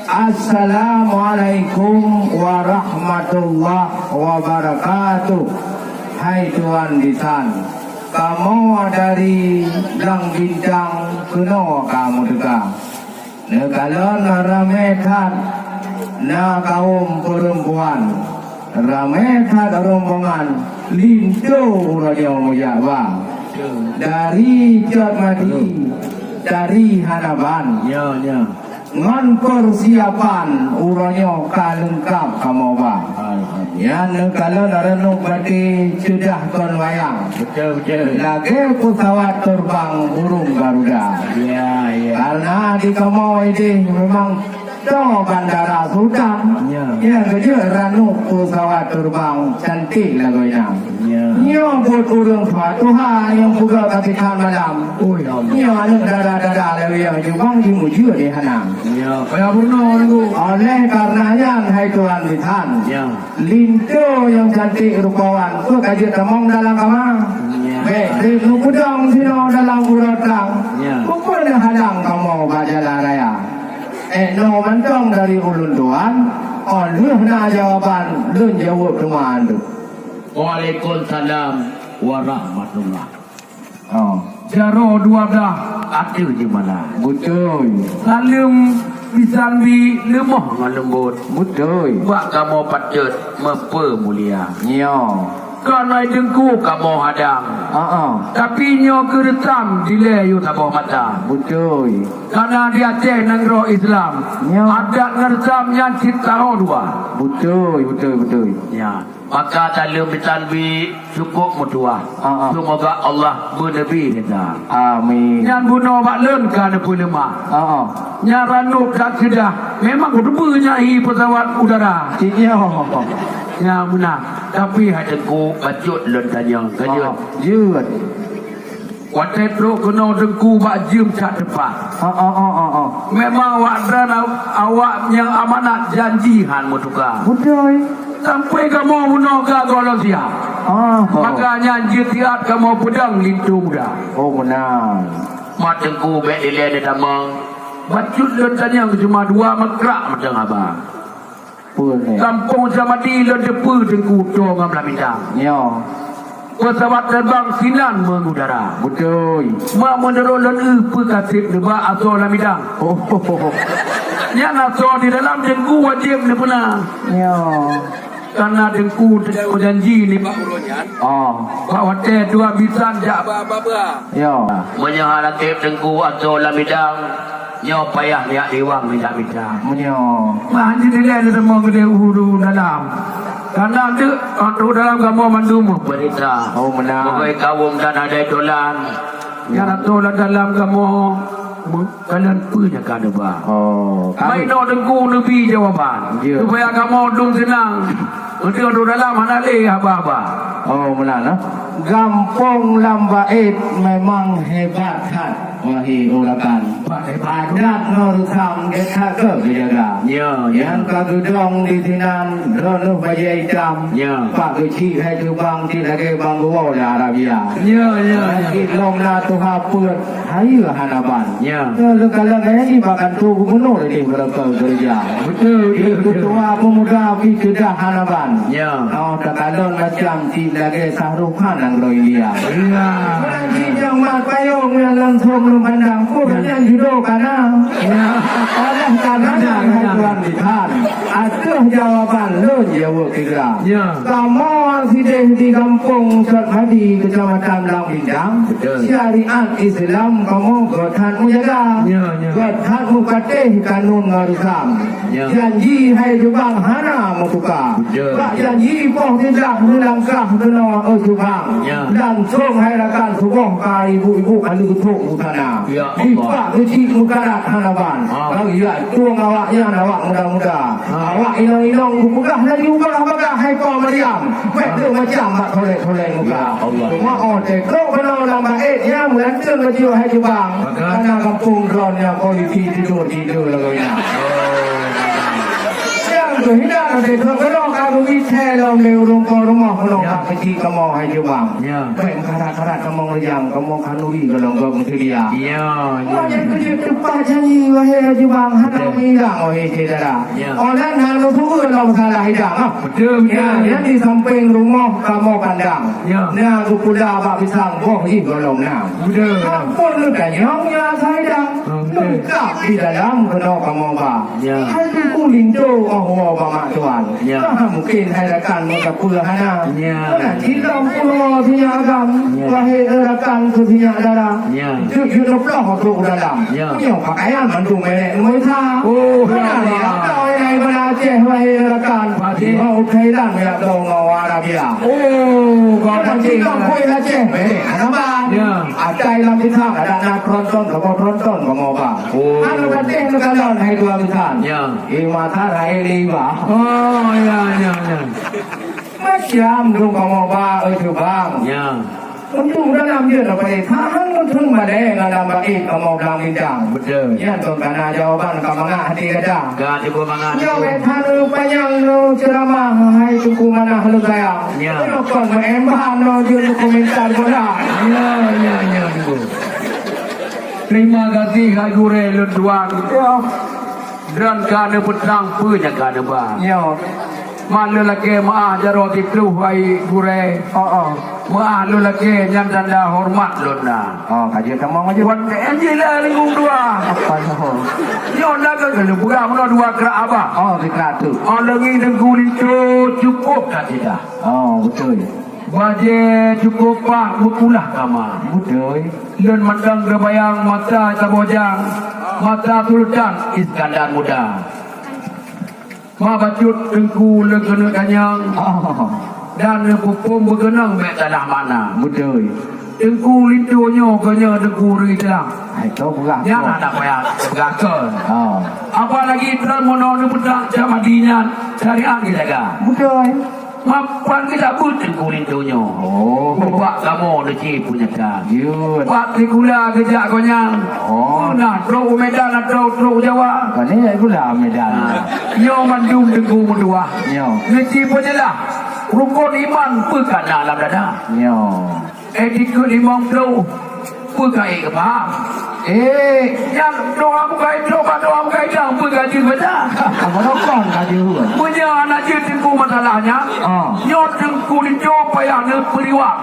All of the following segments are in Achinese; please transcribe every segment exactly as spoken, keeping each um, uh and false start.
Assalamualaikum warahmatullahi wabarakatuh. Hai Tuan Bisan, kamoe dari Blang Bintang keunoe ka meuteuka. Neukalon ramé that na kawöm peurempuan, ramé that rombongan linto uroe nyoe meujak ba. Dari Cot Madi, dari Hanaban. Ya, ya. Ngon persiapan uroe nyoe ka leungkap kamoe ba. Alhamdulillah. Nyan neukalon renung baté ceudah kon wayang. Betul, betul. Lagèe pesawat terbang burung Garuda. Ya, ya. Karena di kamoe idéh memang toh bandara Sultan. Ya. Ya, keujeuet ranub pesawat terbang cantik lagoe nyan. Ya. Nyoe buet ureueng tuha-tuha nyang peugah kapitan malam. Oh, ya Allah. Nyoe aneuk dara-dara lawét nyang jubang jimeujeuet di hana. Ya, payah peurunoe, Teungku. Oleh karena nyan, hai Tuan Bisan, ya, linto nyang cantik rupawan, peue ka jeuet tamong dalam kama. Ya. Bèk trép neupeudong sinoe dalam uroe trang. Ya. Peue neuhalang kamoe bak jalan raya. Eh, nyoe mantong dari ulôn tuan, oh lheueh na jawaban, lôn jaweueb teuma andeuh. Waalaikumsalam warahmatullah. Oh. Jaroe dua blah ateueh jeumala. Beutôi. Saleuem bisan bi leumoh ngon leumbot. Beutôi. Bak kamoe patôt meupeumulia. Nyoe. Kon hai Teungku kamoe hadang. Heeh. Tapi nyoe keureusam dilèe yue saboh mata. Beutôi. Karena di Aceh nanggroe Islam, nyoe, adat ngon reusam nyan cit taroe dua. Beutôi, beutôi, beutôi. Ya. Maka saleuem bisan bi cukup meutuah. Ah, ah. Seumoga Allah beuneubri ridha. Amin. Nyan bunoe bak lôn ka neupeuleumah. Ah, ah. Nyan ranub that ceudah. Memang kuteupeu nyan hi pesawat udara. Iya. Nyan meunan. Tapi hai Teungku, bacut lôn tanyong. Ka jeuet. Ah, jeuet. Watèe trok keunoe Teungku bak jeuem that teumpat. Ah, ah, ah, ah, ah. Memang awak droen aw-, awak nyang amanat janji han meutuka. Beutôi. Sampoe kamoe bunoe ka gohlom siap. Ah, ah. Maka nyan jeuet siat kamoe peudong linto muda. Oh, meunan. Mat Teungku bèk dilèe neutamong. Bacut lôn tanyong cuma dua meukrak mantong haba. Peue lé? Gampông Samadi lôn teupeu Teungku toe ngon Blang Bintang. Nyoe. Pesawat terbang sinan mengudara. Beutôi. Mak meunurot lôn eu peue ka seb neuba asoe lam bidang. Oh. Nyan asoe di dalam Teungku wajéb neupeuna. Nyoe. Karena Teungku janji nibak uroe nyan. Oh. Bak watèe dua bisan jak ba-ba-ba. Yo. Meunyoe hana seb Teungku asoe lam bidang, nyoe payah miak liwang mita-mita. Meunyoe. Bah, hana dilèe lé teuma geudeh u dalam. Karena deuk, u dalam kamoe mandum meupeurintah. Oh, meunan. Pegawai kawöm dan adai tolan. Nyang atoe lam dalam kamoe, me-, kalon peue nyang ka neuba. Oh, kami. Mai noe Teungku neubi jawaban. Ya. Supaya kamoe dum seunang. Untuk, untuk dalam hana lé haba-haba. Oh, meunan, ah. Gampông Lam Baét memang hebat that. Wahé urakan. Adat ngon reusam gét that keu geujaga. Ya, ya. Nyang ka geudong di sinan droeneuh bajèe itam. Ya. Pak geuchik hai Teubang cit lagèe bang geuwoe di Arabia. Ya, ya, ya. Cit lom na tuha peuet, hayeue hana ban. Ya. Leukalon gaya nibak kantor gubernur di Beureukeu geureuja. Betul, betul, betul. Ketua pemuda pi keudah hana ban. Ya. Oh, takalon macam cit lagèe Shah Rukh Khan nanggroe India. Iya. Ureueng jijak mat payong nyang langsông lôn pandang, ureueng nyan judo kana. Ya. Oleh karena nyan, hai Tuan Bisan, ateueh jawaban lôn jaweueb sigra. Ya. Kamoe sideh di Gampông Cot Madi, Kecamatan Blang Bintang, betul, syariat Islam kamoe göt that meujaga. Ya, ya. Göt that meupatéh kanun ngon reusam. Ya. Janji hai Teubang hana meutuka. Ya. Bak janji poh siblah meulangkah keunoe, oh Teubang. Ya. Langsông hai rakan suboh ka ibu-ibu ka leugeutôk u sana. Ya Allah. Dipak geuchik meukarat hana ban. Ah. Bang, ya, tueng awak nyan, awak muda-muda. Ah. Awak inong-inong geupeugah laju bagah-bagah hai Po Maryam. Bèk lôn macam bak tolèe-tolèe muka. Ya Allah. Cuma, oh, teutrok keunoe Lam Baét nyan, meulanteuen baju hai Teubang. Maka? Karena gampông droeneuh nyan kualiti tidur-tidur lagoe nyan. Oh. Nyang Keuhidang di trok keudroe ka geubi thèe lom lé ureueng po rumoh keunoe. Ya. Ka keuchik kamoe hai Jubang. Ya. Bèk meukarat-karat kamoe ngeujang, kamoe khanuri golom gob meuseudia. Ya, ya. Nyan keuh jeuet teupah janji, wahé Jubang, hana Betul. meuhidang, wahé syedara. Ya. Online hana meupeue lom salah hidang, ah. Betul, betul. Ya, nyan di sampéng rumoh kamoe pandang. Ya. Na geupula bak pisang boh jih golom na. Betul. Ampôn lôn tanyong nyan asai dang. Ah, betul. Lengkap di dalam keunoe kamoe ba. Ya. Hai Teungku Linto oh woe ba mak tuan. Ya. Bah mungkin hai rakan meukapeue hana. Ya. Meunan cit lom pulo sinyak agam. Ya. Wahé rakan keu sinyak dara. Ya. Jeuet-jeuet neuploh trok u dalam. Ya. Nyoe pakaian mandum merek Indonesia. Oh, Meunan ya. Lé ata nyang bana Aceh wahé rakan. Pasti. Di ho Thailand ya dong ngon Arabia. Oh, Meunan cit lom kueh Aceh merek hana ba. Ya. Atai lam pisang adak na tronton, kamoe tronton, kamoe ba. Oh. Anu katéh neukalon hai dua bisan. Ya. Eh, mata raih lé ba. Oh, ya, ya, ya. Macam dong kamoe ba, eh, Jubang. Ya. Untuk dalam jeuet apa, eh, hang meuteun balèe ngon lam bait kamoe blang bintang. Betul. Nyan kon kana jawaban ka mangat hati gata. Ka cukup mangat. Nyoe, eh, that panyang lôn ceuramah, hai Teungku Manah lôn sayang. Ya. Lôn kon meuemban lôn jeuet meukomentar bola. Ya, ya, ya, Teungku. Terima kasih, hai gurèe lôn tuan. Ya. Dan ka neupeutrang peue nyang ka neuba. Nyoe. Man lôn lakèe meu'ah jaroe siploh, hai gurèe. Oh, oh. Meu'ah lôn lakèe nyan tanda horeumat lôn na. Oh, ka jeuet tamong aja. Wan T N J lah lingkung dua. Apa nyoe? Nyoe na kan lôn peugah meunoe dua krak abah. Oh, dikrak tu. Oh, leungi Teungku Linto cukup ka tidak. Oh, betul. Bajèe cukup paih meukulah kama. Beutôi. Lôn mantong teubayang masa saboh jang, masa Sultan Iskandar Muda. Ma bacut Teungku lôn keuneuk tanyong. Oh. Dan neupeupông beukeunong bèk salah makna. Beutôi. Teungku Linto nyoe keu nyoe Teungku ureueng Islam. Hai, kau peugah Nyan kau. Hana payah peugah kon. Oh. Apalagi droe meunoe neupeutrang cak Madinah syariat geujaga. Beutôi. Mapan geutabeuet Teungku Linto nyoe. Oh. Bak kamoe neuci peunyata. Yun. Bak sikula geujak gobnyan. Oh. Nah, trok u Medan atau trok u Jawa. Pane sikula Medan. Nah, nyoe mandum Teungku meutuah. Nyoe. Neuci peujeulaih rukon iman peue ka na lam dada. Nyoe. Eh, dikeue limong ploh. Peue ka ék geupaham? Eh, nyan doa bukai, doa, doa bukai dang peue ka jeuet baca. Apa rokon ka jeuet? Meunyoe hana jeuet Teungku masalah nyan, ah, nyoe Teungku Linto payah neupeuriwang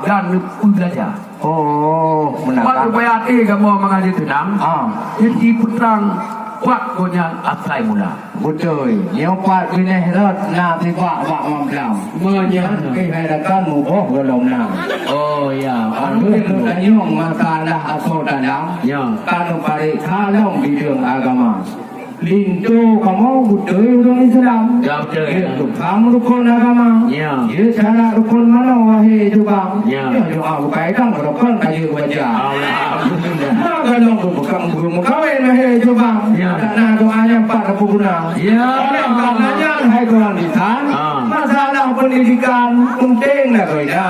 dan neupeubelajar. Oh, meunan. Supaya até kamoe mangat jeuet teunang, ah, jeuet jipeutrang buet gobnyan asai mula. Beutôi, nyoe pat binéh rot na sibak bak mamplam. Meunyoe. Nyan keuh hai rakan muboh gohlom na. Oh, ya. Aneuk lôn tanyong masalah asoe dalam. Ya. Ka neupareksa lom bideueng agama. Linto kamoe beutôi ureueng Islam. Ya, beutôi. Jeuet tukang rukon agama. Ya. Jeuet syarat rukon manoe, wahé Jubang. Ya. Nyoe doa bukai dang rukon ka jeuet baca. Alhamdulillah. Maka lôn beukam guru meukawen, wahé Jubang. Ya. Karena doa nyan pat teupeu guna. Ya. Oleh karena nyan, hai tuan bisan, ah, masalah pendidikan penting lagoina.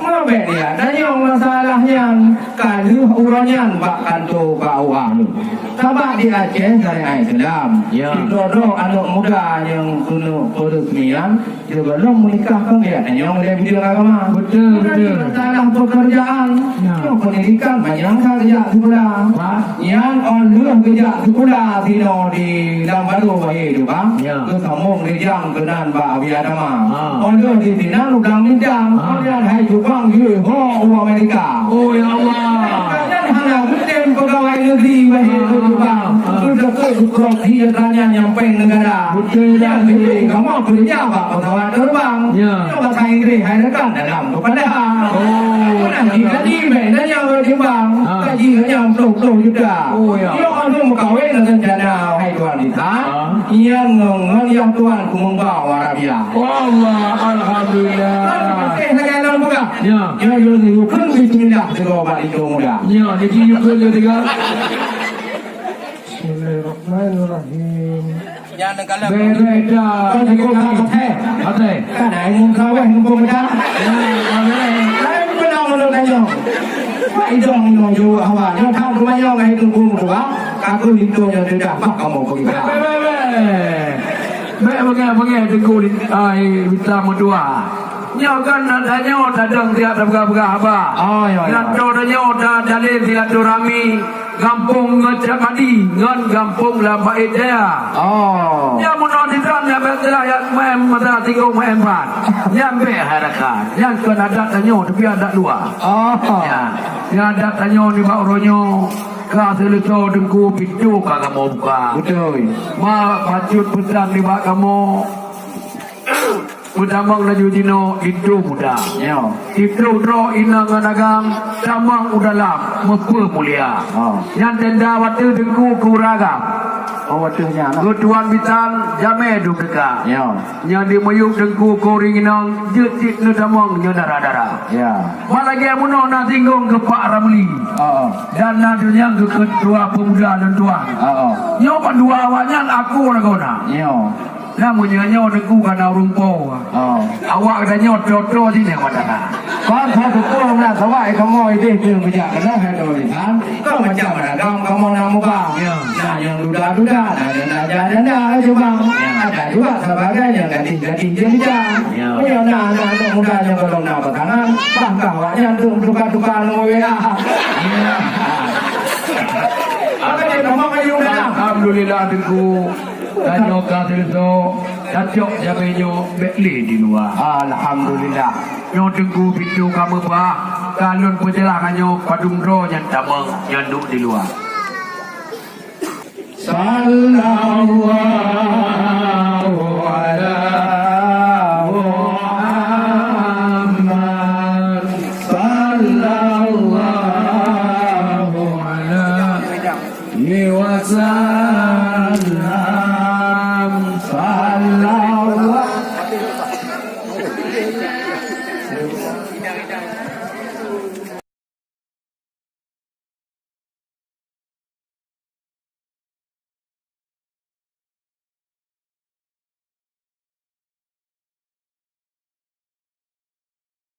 Meubèk dia tanyong masalah nyan, ka lheueh uroe nyan bak kantô K U A lôn. Sabab di Aceh syariat Islam, ya, sidroe-droe aneuk muda nyang keuneuk peureusmian, Sigohlom meunikah kon gaya tanyong lé bideueng agama. Betul, betul. Masalah pekerjaan, ya, nyoe pendidikan banyak ka geujak sikula. Wah. Nyan óh lheueh geujak sikula sinoe di Lam Baro, wahé Jubang. Ya. Geusambông lé jang keunan bak Abi Adama. Ha. Óh lheueh di sinan u Blang Bintang. Ha. Kemudian hai Jubang jeuet ho u Amerika. Oh, ya Allah. Kadang hana geutem peugawai negeri, wahé Jubang. Ah. Beutôi, beutôi, beutôi, di tanyan nyang péng negara. Beutôi dah. Nyang penting kamoe keureuja bak pesawat terbang. Ya. Nyoe bahasa Inggréh hai rakan dalam kepala. Oh. Pernah gaji bèk tanyong lé Jubang. Ah. Gaji hanya puluh puluh juta. Oh, ya. Nyoe ureueng meukawen rencana hai tuan di sana. Ah. Nyan ngon, ngon nyang tuan ku meuba u Arabia. Wallah, alhamdulillah. Kan patéh lagèe lôn peugah. Ya. Nyoe lôn yue kheun bismillah sigoe bak linto muda. Ya, jadi yue kheun lôn tiga. Bismillahirrahmanirrahim. Beda. Kan ikut tak patéh. Patéh. Kan ai meukawen mumpung dah. Ya, patéh. Lain pula menurut ayo. Pak Idong ni mau jawab awak. Nyoe tak kemayang ai tunggu muda. Aku linto nyoe sudah. Bah kamoe pergi. Beda, beda. Bèk beungèh-beungèh Teungku Lin-, ai, Bintang Meutuah. Nyoe kan na tanyoe tadong siat tapeugah-peugah haba. Oh, ya, ya. Nyan tanyoe ta-, talèn silaturahmi gampông Ngeucakadi ngon gampông Lam Baét Jaya. Oh. Nyan meunoe ditan nyan bèk teulah jak maén masa tinggung maén ban. Nyan bèk hai rakan. Nyan kon adat tanyoe, tapi adat luwa. Oh. Ya. Nyan adat tanyoe nibak uroe nyoe. Ka seuleusoe Teungku, pintoe ka kamoe buka. Beutôi. Ma bacut peusan nibak kamoe. Peutamong laju jinoe linto muda. Ya. Linto droe inong ngon agam, tamong u dalam, meupeumulia. Ha. Nyan tenda watèe Teungku keu ureueng agam. Oh, watèe nyan lah. Keu tuan bisan, jamèe dum teuka. Ya. Nyan di miyueb Teungku keu ureueng inong, jeuet cit neutamong nyoe dara-dara. Ya. Ban lagèe meunoe na singgong keu Pak Ramli. Oh, oh. Dan na teunyang keu ketua pemuda lôn tuan. Oh, oh. Nyoe bandua awaknyan aku lagoe na. Nyoe. Nah, meunyoe nyoe Teungku ka na ureueng po. Oh. Awak geutanyoe toe-toe jih nyang mata na. Kon sa teupeu na sawa kamoe idéh teuh beujak keunoe hai droe lisan. Kon macam mana kamoe na muba. Ya. Na nyang duda-duda, na nyang janda-janda, eh, cuma. Ya. Ada juga sebagai nyang gadih-gadih jelita. Ya. Meunyoe na aneuk-aneuk muda nyang gohlom na pasangan, bah kah awaknyan tu tuka-tuka nomor W A. Ya. Apa dia nama kayu dah? Alhamdulillah, Teungku. Tanyoe ka seuleusoe, tacok jamèe nyoe bèk lé di luwa. Alhamdulillah. Nyoe Teungku, pintoe ka meubah, ka lôn peujeulaih nyoe padum droe nyang tamong nyang duek di luwa. Sallallahu ala Muhammad. Sallallahu ala